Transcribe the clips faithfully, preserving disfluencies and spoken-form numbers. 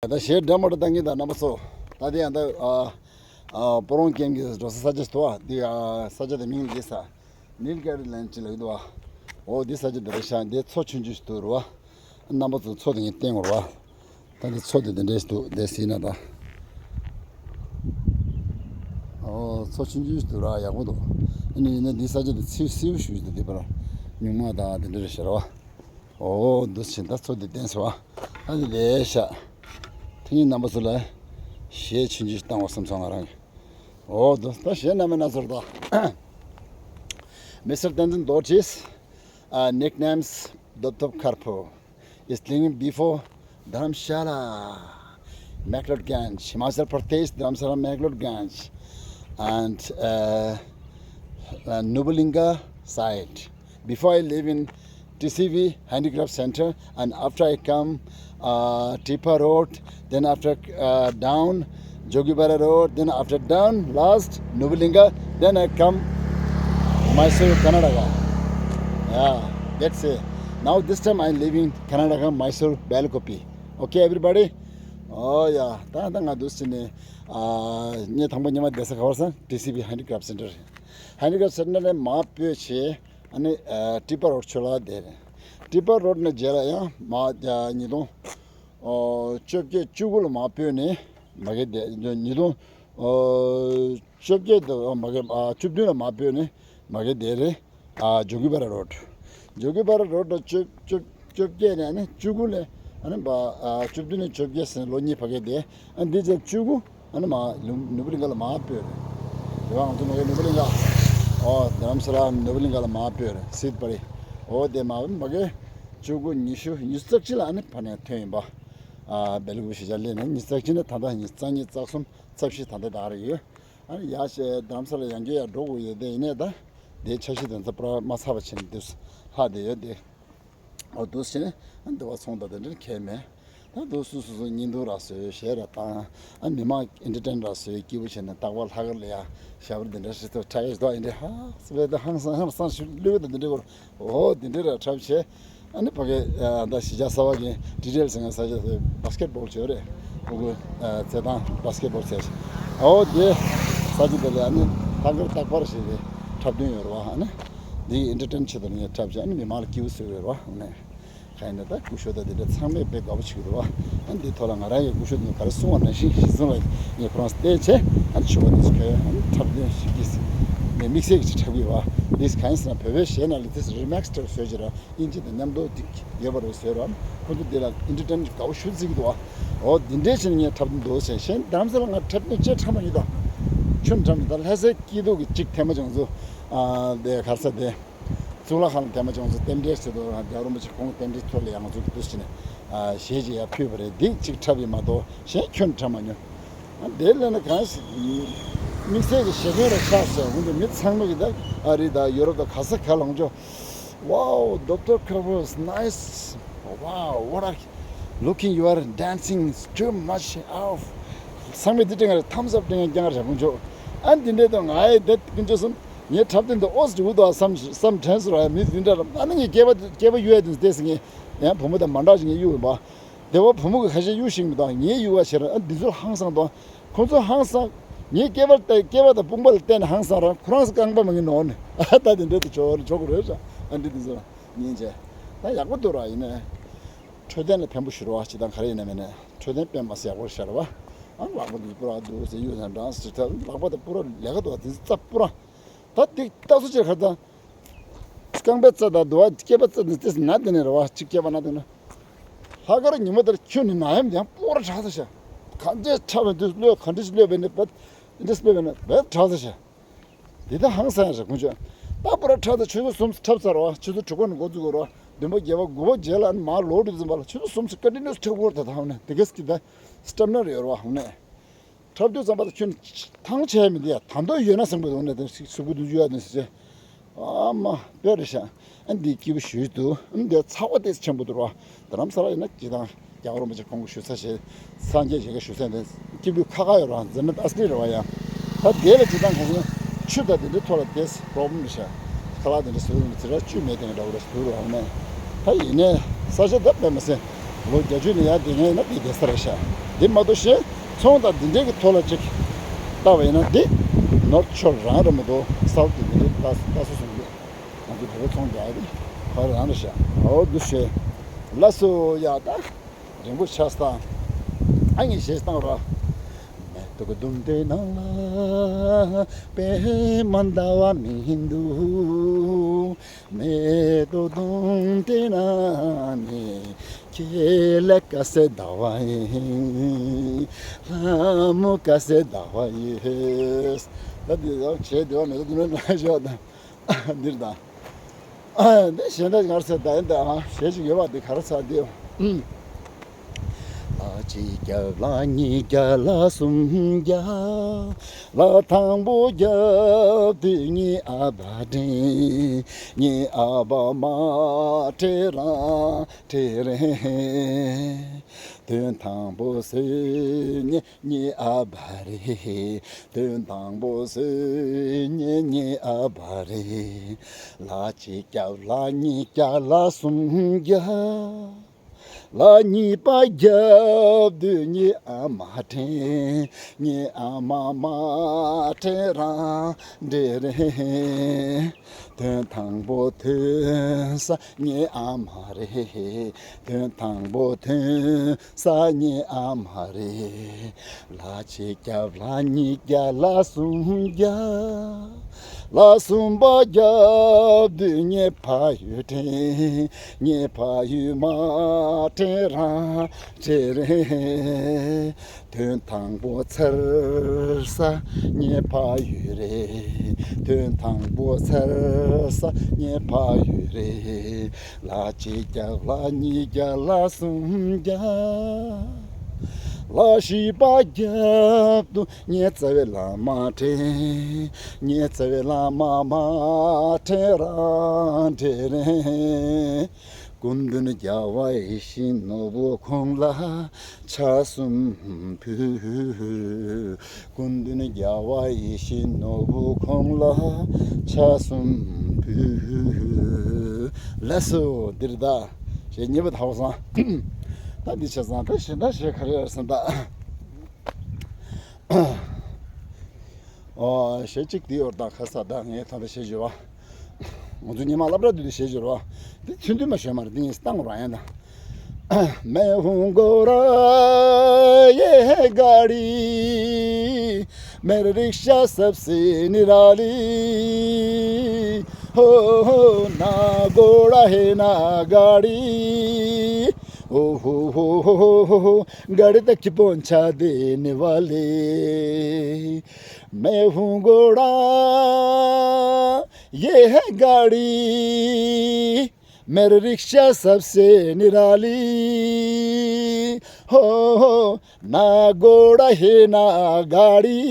ད་གཞས་འདྲ་མོ་འདྲ་བཏང་གིན་ད་རྣམ་པ་ཚོ། ད་དེ་ཡང་ད་ཨ་ཨ་སྤོ་རོང་ཀན་གྱི་འགྲོ་ས་ས་ཆ་ཞིག་འདུག་ཨ། འདི་ཨ་ས་ཆ་དེ་མིང་ལ་འདི་ས་ནིལ་ག་རི་ལན་ཅི་ལབ་ཀྱི་འདུག་ཨ། འོ་འདི་ས་ཆ་འདི་རེད་ཤག་འདི་མཚོ་ཆུང་ཆུང་ཞིག་འདུག་རེད་བ། རྣམ་པ་ཚོ་མཚོ་དེ་ངས་བསྟན་དགོས་རེད་བ། ད་འདི་མཚོ་དེ་དེ་འདྲས་ཞིག་འདུག་འདི་ཟིན་ན་ད། འོ་མཚོ་ཆུང་ཆུང་ཞིག་འདུག་ར། ཡག་པོ་འདུག་ཨ་ནི་ཡིན་ན་འདི་ས་ཆ་དེ་ཚིལ་སེའུ་ཞིག་འདུག་འདི་པར་སྨྱུག་མ་དང་དེ་འདྲ་རེད་ཤག་རེད་བ། འོ་འདུག་ཕྱིན་ད་མཚོ་དེ་བསྟན་སོང་བ། ཨ་ནི་ལས་ཤག་ཐེངས་རྣམ་པ་ཚོ་ལ་གཞས་ཆུང་ཆུང་ཞིག་བཏང་བ་བསམ་སོང་ང་རང་གི། འོ་འདུག་ད་གཞས་རྣམ་པ་སྣ་ཚོགས་དང་། Mister Tenzin Dorjee, uh, nicknames Dr. Karpo, is living before Dharamshala, Maklotganj, Himachal Pradesh, Dharamshala, Maklotganj, and uh, uh, Nubulinga side. Before I live in T C V Handicraft Center, and after I come uh, Tipa Road, then after uh, down Jogibara Road, then after down last Nubulinga, then I come Mysore, Karnataka. Yeah, that's it. Now this time I live in Karnataka, Mysore, Belakopi. Okay, everybody? Oh yeah, ད་ད་ང་འདུག་ཟིན་ནས་ཨ་ངས་དང་པོ་ཉི་མ་བསྡད་ས་ག་བར་སང་T C V Handicraft Center. Handicraft Center ནས་མར་སྤོས་བྱས། ཨ་ནི་ཨ་ཏི་པ་རོཌ་ཆོས་ལ་དེ་རེད། ཏི་པ་རོཌ་ནས་རྗེས་ལ་ཡང་མ་ཉིས་སྟོང་ཨོ་བཅོ་བརྒྱད་བཅུ་དགུ་ལ་མ་སྤོས་ནས་མ་གི་དེ་ཉིས་སྟོང་ཨོ་བཅོ་བརྒྱད་དུ་མ་གི་ཨ་བཅུ་བདུན་ལ་མ་སྤོས་ནས་མ་གི་དེ་རེད། ཨ་ཇོ་གི་པ་ར་རོཌ། ཇོ་གི་པ་ར་རོཌ་ལ་བཅོ་བཅོ་བཅོ་བརྒྱད་ནས་ཨ་ནི་བཅུ་དགུ་ལ་ཨ་ནི་ཨ་བཅུ་བདུན་ནས་བཅོ་བརྒྱད་ཟིན་ལོ་གཉིས་ཕ་གི་དེ་ཨ་འདི་ཚེ་བཅུ་དགུ། ཨ་ནི་མ་ནུ་ནུབ་གླིང་ག་ལ་མ་སྤོས་རེད། དེ་བ་ང་ཚོ་མ་གི་ནུབ་གླིང་ག་ཨོ་རྡ་རམ་ས་ལ་ནུབ་གླིང་ག་ལ་མ་སྤོས་རེད། སྲིད་པ་རེད། ཨོ་དེ་མ་མ་གི་བཅུ་དགུ་ཉི་ཤུ་ཉི་ཤུ་རྩ་གཅིག་ལ་ཨ་ནི་ཕ་ནས་ཐོན་ཡིན་པ། ཨ་སྦེལ་ཀོབ་གཞིས་ཆགས་སླེབས་ནས་ཉི་ཤུ་རྩ་གཅིག་ནས་ད་ལྟ་ཉི་ཤུ་རྩ་གཉིས་རྩ་གསུམ་རྩ་བཞི་ད་ལྟ་དག་རེ་ཡོད། ཨ་ནི་ཡ་ཞེ་རྡ་རམ་ས་ལ་ཡང་བསྐྱར་ཡར་འགྲོ་དགོས་ཡོད་དེ་ཡིན་ནས་ད་དེའི་འཆར་གཞི་དེ་ཚོ་པུ་ར་མ་ཚར་བ་ཕྱིན་འདུག་ལྷག་བསྡད་ཡོད་དེ། ཨོ་འདུག་སེ་བྱས་ནས་འདི་བ་ཚོང་དང་དེ་འདྲ་གལ་མེད། ད་འདུག་སུ་སུ་སུ་བརྙན་ཐུང་ར་བཟོས་གཞས་ར་བཏང་། ཨ་མི་མང་ཨེན་ཊར་ཊེན་ར་བཟོས་སྐྱིད་པོ་བྱས་ནས་རྟག་པར་ལྷག་དཀར་ལ་ཡ་ཞབས་ར་འདི་འདྲ་ཞིག་ཐོབ་ཁྲ་ཡོད་དོ་ཨེ་འདྲ་ཧ་སི་བས་ད་ཧང་སང་ཧང་སང་ཞིག་བླུགས་དང་འདི་འདྲ་གོ་ཨོ་འདི་འདྲ་ར་འཁྲབ་བྱས། ཨ་ནི་ཕ་གི་ད་གཞིས་ཆགས་གསར་པ་གི་ཌི་ཊེལ་ཟེར་ན་ས་ཆ་བ་སི་ཀེ་ཊི་བོལ་བྱོས་རེད། ཕྲུ་གུ་རྩེད་ཐང་བ་སི་ཀེ་ཊི་བོལ་ཟེར། ཨོ་དེ་ས་ཆ་དེ་ལ་ཨ་ནི་ལྷག་དཀར་རྟག་པར་ཞིག་རེད་འཁྲབ་དོན་ཡོད་རེད་བ། ཨ་ནི་འདི་ཨེན་ཊར་ཊེན་ཆེད་དུ་ངས་འཁྲབ་བྱས་ཨ་ནི་མི་མང་ལ་སྐྱིད་པོ་བཟོས་ཡོད་རེད་བ། ཨ་ནི། གང་ཡིན་ན་ད་སྐུ་ཞབས་དང་དེ་འདྲ་ཚང་མས་དཔེ་དགའ་པོ་བྱེད་ཀྱི་འདུག་བ། ཨ་འདི་ཐོག་ལ་ང་རང་གི་སྐུ་ཞབས་ནས་ག་རེ་གསུངས་པ་ནང་བཞིན་གཞི་བཟུང་ལ་ངས་ཁོ་རང་བལྟས་བྱས་ཨ་ནི་ཆོ་ག་འདི་ཚོ་ག་ཨ་ནི་འཁྲབ་སྟོན་ཞིག་གིས་ངས་དམིགས་བསལ་གྱི་ཅིག་འཁྲབ་ཀྱི་ཡོད་བ། འདིས་གང་ཡིན་ཟེར་ན་བོད་པའི་གཞས་ནང་ལ་དེ་རི་མེག་སི་འཁྲབ་བཟོས་ཀྱི་ར་དབྱིན་ཇི་དང་མཉམ་དུ་འདི་ཡོད་པ་རེད་བཟོས་ར། ཁོ་ཚོ་འདི་ལ་ཨེན་ཊར་ཊེན་དགའ་པོ་ཞེ་པོ་བརྩི་གི་འདུག་བ། འོ་འདི་འདྲས་བྱས་ནས་ངས་འཁྲབ་སྟོན་འདུག་ཟེར་གཞན་རྡ་རམ་ས་ལ་ང་འཁྲབ་སྟོན་ཅེས་འཁྲབ་མ་ཡིན་ད། ཁྱོད་འཁྲབ་མི་ད་ལྷ་སའི་སྐྱིད་སྡུག་གི་གཅིག་ཐེངས་མ་བྱུང་ཚོ། ཨ་དེ་ག་རེ་ཟེར་དེ། གཙུག་ལག་ཁང་ལ་དེ་མ་བྱུང་ཚེ་རྟེན་འབྲེལ་ཟེར་དུས་རྒྱལ་བ་རིན་པོ་ཆེ་ཁོང་རྟེན་འབྲེལ་ཐོག་ལ་ཡང་འཛུགས་འདུག་ཟེར་ནས་གཞས་ཅིག་ཡར་ཕུལ་བ་རེད། འདི་གཅིག་འཁྲབ་ཡིན་མ་གཏོགས་གཞན་ཁྱོན་འཁྲབ་མ་མྱོང་། དེ་ལས་ནི་གང་ཞིག་དམིགས་བསལ་གྱི་གཞས་མཁན་ར་ཆགས་སོང་། འོན་ཀྱང་མི་ཚང་མ་གི་ད་ཨ་རི་དང་ཡོ་རོབ་དང་ག་ས་ག་ལ་འོང་ཆོག Wow, Doctor Karpo is nice. Wow, what are looking you are dancing is too much of ཚང་མས་འདི་སྤྲིང་ངར་ཐམ་སབ་སྤྲིང་ངར་རྒྱང་ངར་བྱ་ཀུན་ཆོག་ཨ་འདི་འདྲའི་དང་ང་ཡི་འདི་ཀུན་ཆོག་སམ། ངའི་འཁྲབ་སྟོན་དུ་ཨོ་སི་འུ་དོ་བསམ་བསམ་དྲན་སོང་ར། མི་འདི་འདྲ་ར་ཨ་ནི་ངའི་སྐྱེས་པ་སྐྱེས་པ་གཡུག་ཡ་དུས་ཏེ་སི་ངས་ཡང་བུ་མོ་དང་མ་འདྲ་ཞིག་ངས་གཡུག་ཡིན་པ། སྡེ་བ་བུ་མོ་གི་ཁ་ཤས་གཡུག་ཤིག་མི་དང་ངའི་གཡུག་བ་བྱེད་ར་ཨ་འདི་ཚོ་ཧང་སང་དང་ཁོང་ཚོ་ཧང་སང་། ངའི་སྐྱེས་པ་ལྟ་སྐྱེས་པ་དང་དཔུང་པ་ལ་བལྟས་ནས་ཧང་སང་ར་ཁོ་རང་ཚོ་རྐང་པ་མ་ངའི་ནོར་ནས་ཨ་ད་འདི་འདྲ་དུ་ཆོག་ཆོག་གི་རེད་ཤག་ཨ་འདི་འདི་ཚོ་ལ་ཉན་བྱས་ད་ཡག་པོ་འདུག་ར། ཡིན་ནས་འཕྲོད་བསྟེན་ལ་ཕན་པོ་ཞུ་རོགས་ཨ། ཅི་དང་ག་རེ་ཡིན་ན་མིན་ནས་འཕྲོད་བསྟེན་དཔེ་མ་སྲིད་ཡག་པོ་ཤར་བ། ཨ་ལག་པ་འདི་ཚོ་པུ་ར་འདུག་ཟེར་གཡུག་ནས་འགྲངས་ཟེར་ད་ལག་པ་དང་པུ་ར་ལས་ཀ་འདུག་བ། དེ་ཚོ་རྩ་པུ་ར། ད་དེ་ལྟ་སུ་ཅིག་ཁར་ད། རྐང་པའི་རྩ་དང་དུ་བ་སྐེད་པ་རྩ་དེ་ཏིས་ན་དེ་ནས་རེད་བ། གཅིག་སྐེད་པ་ན་དེ་ན། ལྷག་དཀར་ཉི་མ་ལྟར་ཁྱོད་ནི་ན་ཡམ་ཡང་པོ་ར་དྲག་ས་ཤ། ག་འདྲས་ཁྲ་བའི་དུས་གློད་ག་འདྲས་གློད་པའི་ནི་བད། འདྲས་གློད་པའི་ནི་བད་དྲག་ས་ཤ། དེ་ད་ཧང་སང་ཡང་རེད་ཁོང་ཚོས། ད་པོ་ར་དྲག་ད་ཆུ་ཚོད་གསུམ་ཁྲབ་ཚར་བ། ཆུ་ཚོད་དྲུག་པ་ནས་འགོ་འཛུགས་དགོས་ར། བདུན་པ་བརྒྱད་པ་དགུ་པ་རྗེས་ལ་ནི་མ་ལོག་འགྲོ་ཙམ་པ་ལ་ཆུ་ཚོད་གསུམ་ཁྲབ་ཀ་འདྲི་ནོས་ཁྲབ་དགོས་ར། ད་ད་ཧང་ནས་དེ་གས་ཀྱི་ད་སི་ཊམ་ན་རེད་ཡོད་ར་བ་ཧང་ནས། འཁྲབ་དུས་ཙམ་པ་ད་ཁྱོད་ཐང་ཆད་མི་འདི་ཡ་ད་མདོ་ཡོད་ན་བཟང་པོ་འདུག་ནས་དེ་གཟུགས་པོ་དུ་འཇུ་ཡ་དེ་ཟེར། ཨ་མ་དཔེ་རེད་ཤག་ཨ་འདི་སྐྱིད་པོ་ཞུས་འདུག་ཨ་འདི་ཚ་བ་དེ་ཆེན་པོ་འདུག་ར། རྡ་རམ་ས་ལ་ཡིན་ན་སྤྱི་བཏང་རྒྱལ་བ་རིན་པོ་ཆེ་ཁོང་གི་ཞུ་ས་ཞེས་སངས་རྒྱས་ཞིག་གི་ཞུ་ས་དེ་སྐྱིད་པོའི་ཁ་ཁ་ཡོད་ར། འཛེར་ན་ཨ་སི་ལི་རེད་བ་ཡ། ད་དེ་ལ་སྤྱི་བཏང་ཁོང་ཚོ་ཆུ་དང་དེ་འདྲའི་ཐོག་ལ་དེ་པོ་རོབ་ལེམ་རེད་ཤག་ཁ་ལག་དེ་འདྲ་བཟོས་ཡོང་ཚེ་ར་བཅུད་མེད་དེ་འདྲ་བོ་ར་བཟོས་ར་ཧང་ནས། ད་ཡིན་ནས་ས་ཆ་ད་དཔེ་མ་སྲིད། ལོ་བརྒྱད་ཅུ་ནས་ཡར་བསྡད་མཁན་ཡིན་ན་དེ་བསྡད་ས་རེད་ཤག་དེ་མ་གཏོགས་གཞན་ཚོང་དང་འདི་འདྲའི་གི་ཐོག་ལ་ཅིག་བལྟ་བ་ཡིན་ན་དེ་ནོར་ཐི་ཤོར་རང་རེད་མ་གཏོགས་སའུ་ཐི་དེ་འདྲའི་ལྟ་ལྟ་ས་སོང་གི་ང་ཚོ་བོད་པའི་ཚོང་རྒྱག་ཡ་དེ་ཁོ་རང་རེད་ཤག་འོ་འདུག་བྱས། ལགས་སོ། ཡ་ད་རིང་པོ་ཆགས་སོང་། ཨ་ནི་གཞས་བཏང་རོགས། མེ་ཏོག་ལྡུམ་རའི་ནང་ལ་པད་མ་ཟླ་བ་མི་འདུག་མེ་ཏོག་ལྡུམ་རའི་ནང་ནས་ཁྱེད་ལ་དཀར་གསལ་ཟླ་བ་ཡིན། ལྷ་མོ་དཀར་གསལ་ཟླ་བ་ཡིན། ད་འདི་ཡང་བྱས་བསྡད་པ་མེ་ཏོག་ལྡུམ་རའི་ནང་བཞག་དང་། འདིར་དང་། འདི་གཞན་དག་ངར་ཚད་ད་ཡིན་ད་ཨ་ཞེ་ཅིག་ཡོད་པ་འདི་ག་རེ་ཚ་འདི། ལ་གཅིག་རྒྱབ་ལ་གཉིས་རྒྱབ་ལ་གསུམ་རྒྱབ། ལ་དང་པོ་རྒྱབ་དུས་ངའི་ཨ་ཕ་དྲན། ངའི་ཨ་ཕ་མ་དྲན་རང་དྲན་རེད། དོན་དང་པོ་བཟོས་ནས་ངའི་ཨ་ཕ་རེད། དོན་དང་པོ་བཟོས་ནས་ངའི་ཨ་ཕ་རེད། ལ་གཅིག་རྒྱབ་ལ་གཉིས་རྒྱབ་ལ་གསུམ་རྒྱབ། ལ་གཉིས་པ་རྒྱབ་དུས་ངའི་ཨ་མ་དྲན། ངའི་ཨ་མ་མ་དྲན་རང་དྲན་རེད། དོན་དང་པོ་ཐོན་ས་ངའི་ཨ་མ་རེད། དོན་དང་པོ་ཐོན་ས་ངའི་ཨ་མ་རེད། ལ་གཅིག་རྒྱབ་ལ་གཉིས་རྒྱབ་ལ་གསུམ་རྒྱབ། ལ་གསུམ་པ་རྒྱབ་དུས་ངའི་ཕ་ཡུལ་དྲན། ངའི་ཕ་ཡུལ་མ་དྲན་རང་དྲན་རེད། དོན་དང་པོ་ཚར་ས་ངའི་ཕ་ཡུལ་རེད། དོན་དང་པོ་ཚར་ས་ངའི་ཕ་ཡུལ་རེད། ལ་གཅིག་རྒྱབ་ལ་གཉིས་རྒྱབ་ལ་གསུམ་རྒྱབ། ལ་བཞི་པ་རྒྱབ་དུས་ངའི་རྩ་བའི་བླ་མ་དྲན། ངའི་རྩ་བའི་བླ་མ་མ་དྲན་རང་དྲན་རེད། སྐུ་མདུན་རྒྱལ་བ་ཡིད་བཞིན་ནོར་བུ་ཁོང་ལ་ཕྱག་གསུམ་ཕུལ། སྐུ་མདུན་རྒྱལ་བ་ཡིད་བཞིན་ནོར་བུ་ཁོང་ལ་ཕྱག་གསུམ་ཕུལ། ལགས་སོ། འདིར་ད་ཞེས་ཉེ་བ་ཐག་སང་། ད་འདི་ཆ་སང་ད་ཞེ་ད་ཞེ་ག་རེ་ཡར་སང་ད། ཨོ་ཞེ་གཅིག་འདི་ཡོར་ད་ཁ་ས་ད་ངས་ཐོན་པའི་ཞེ་བརྗོད་པ། ང་ཚོ་ཉི་མ་སློབ་གྲྭ་དུས་དུས་ཞེ་བརྗོད་པ། འདི་ཚུན་དུ་མ་ཞོན་མ་རེད། འདི་ངས་བཏང་རོགས་ཡང་ད། मैं हूँ घोड़ा ये है गाड़ी, मेरा रिक्शा सबसे निराली। हो, हो, ना घोड़ा है ना गाड़ी, ओ हो, हो, हो, हो, हो, गाड़ी तक पहुंचा देने वाले। मैं हूँ घोड़ा ये है गाड़ी, मेरा रिक्शा सबसे निराली। हो, हो, ना घोड़ा है ना गाड़ी,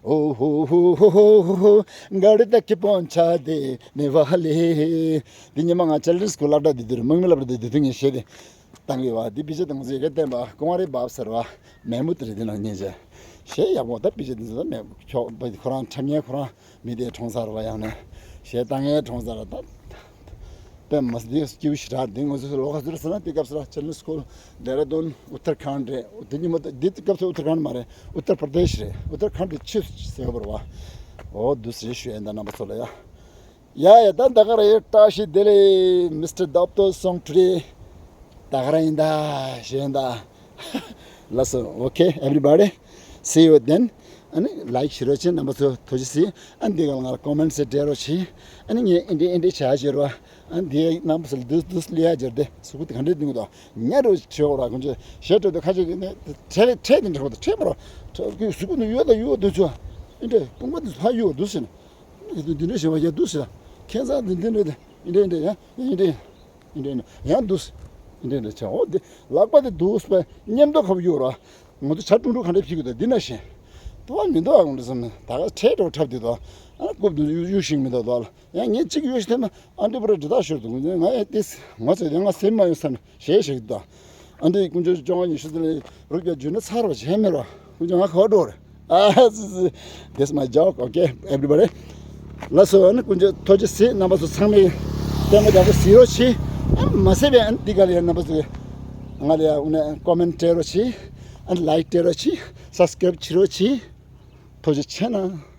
ओ हो, हो, हो, हो, हो, गाड़ी तक पहुंचा देने वाले। འདི་ཉི་མ་ང་ཅལ་ཌན་སི་སྐུལ་སློབ་གྲྭ་འདི་འདིར་དམག་མི་སློབ་གྲྭ་འདི་འདི་དུས་ངས་བཤད་དེ། བཏང་གི་བ་འདི་པི་ཅི་དང་ཟེ་གེ་བསྟན་པ་ཀོང་རེ་བབ་ཟེར་བ་མེ་མུ་ཏི་རེད། འདི་ནང་ཉེ་ཆ་ཞེས་ཡག་པོ་ད་པི་ཅི་འདི་ཚོ་མེ་ཁྱོག་པ་ཁོ་རང་འཁྲབ་མཁན་ཁོ་རང་མི་དེ་གྲོངས་ཚར་བ་ཡང་ནས་ཞེས་ད་ངས་གྲོངས་ཚར་ད། དཔེ་མ་སྲིད་འདི་སྐྱིད་པོ་ཞེ་དྲག་འདི་ང་ཚོ་ལོ་ག་ཚོད་རེད་ཟེར་ན་དེ་སྐབས་སུ་ལ་ཅལ་ཌན་སི་སྐུལ་ལྡེ་ར་ལྡུན་ཨུ་ཏར་ཁཱན་རེད། འདི་ཉི་མ་འདི་སྐབས་སུ་ཨུ་ཏར་ཁཱན་མ་རེད། ཨུ་ཏར་པར་དེཤ་རེད། ཨུ་ཏར་ཁཱན་དེ་ཕྱི་ཟེར་བ་རེད་བ། འོ་འདུག་སེ་ཞུ་ཡ་ཡིན་ད་རྣམ་པ་ཚོ་ལ་ཡ། ཡ་ཡ་ད་ད་ག་རེ་བཀྲ་ཤིས་བདེ་ལེགས། Mister Dapto song today. ད་ག་རེ་ཡིན་ད་ཞེས་ཡིན་ད། ལགས་སོ། Okay, everybody. See you then. ཨ་ནི་ལའིཀ་བྱེད་རོགས་བྱེད། རྣམ་པ་ཚོ་ཐུགས་རྗེ་གཟིགས། ཨ་ནི་འདི་ག་ལ་ང་ལ་ཀོ་མེན་ཊི་སེ་སྤྲད་རོགས་བྱེད། ཨ་ནི་ངས་ཨེ་འདྲས་ཨེ་འདྲས་བྱ་བྱེད་རོགས། ཨ་ནི་འདི་རྣམ་པ་ཚོ་ལ་འདུག་འདུག་ལི་ཡ་སྦྱར་ཏེ་གཟུགས་པོ་དེ་ག་འདྲས་འདུག་དོ་ཉ་རོ་བྱེད་འོ་ར། ཁོང་ཚོས་ཞེ་སྤྲད་དུས་ཁ་ཆེ་གི་ནས་ཁྲེལ་ཁྲེལ་དེ་འདྲ་ཁོ་ད་ཁྲེལ་མ་རོ། ཁྲེལ་གི་གཟུགས་པོ་འདི་གཡོ་ད་གཡོ་འདུག་ཚོ། ཨེ་འདྲས་དཔུང་པ་འདི་ཚོ་ཧ་གཡོ་འདུག་ཟེར་ན། འདི་འདི་འདྲས་བྱེད་པ་ཡ་འདུག་ཟེར། ཁྱད་མཚར་འདི་འདི་འདྲས་དེ་ཨེ་འདྲས་ཨེ་འདྲས་ཡ་ཨེ་འདྲས། འདི་ནི་ཡང་འདུག་འདི་ནི་ཆ་འོ་འདི་ལག་པ་དེ་འདུག་པས་མཉམ་དུ་ཁབ་གཡུག་ར། ང་ཚོ་ཇ་ཀྲུང་ཀྲུང་ག་འདྲ་ཕྱིས་ཀྱི་འདུག་འདི་ན་ཤེས། ཏུ་བ་མི་འདུག་ཨ་ངོ་འདྲ་བསམ་ནས་ད་ག་ཁྲལ་འགྲོ་འཁྲབ་འདི་འདུག་ཨ་ན་རྐུབ་འདུག་གཡུག་གཡུག་ཤིང་མི་འདུག་འདུག་ཨ་ལ་ཡང་ངས་གཅིག་གཡུག་ཤིང་ཐེབས་ན་ཨ་འདི་པུ་ར་འདི་དག་ཤོར་འདུག་ང་ཡང་ཏིས་ང་ཚོ་ཡང་ང་སེམས་མ་ཡོད་བསམ་ནས་ཞེས་ཞིག་འདུག་ཨ་འདི་དཀོན་མཆོག་བཅོ་ལྔ་ཉི་ཤུ་ཙམ་ལས་རུབ་ཀྱང་རྒྱུ་ན་ཚར་བ་བྱས་མེད་ར། དཀོན་མཆོག་ང་ག་བ་འགྲོ་རེད། ཨ་ཙི་ཙི། That's my joke, okay, everybody. ལགས་སོ། ཨ་ནི་དཀོན་མཆོག་ཐུགས་རྗེ་གཟིགས། རྣམ་པ་ཚོ་ཚང་མས་བསྟན་པ་རྒྱ་ཆེ་གཟིགས་རོགས་གྱིས། ཨ་མ་ཟད་པའི་ཨ་འདི་ག་ལ་ཡ་རྣམ་པ་ཚོས་ང་ལ་ཡ་འོ་ན་ཀོ་མེན་ཊི་སྤྲད་རོགས་གྱིས། ཨ་ལའིཀ་སྤྲད་རོགས་གྱིས། སབ་སི་ཀེ་རེབ་བྱེད་རོགས་གྱིས། ཐུགས་རྗེ་ཆེ་གནང་།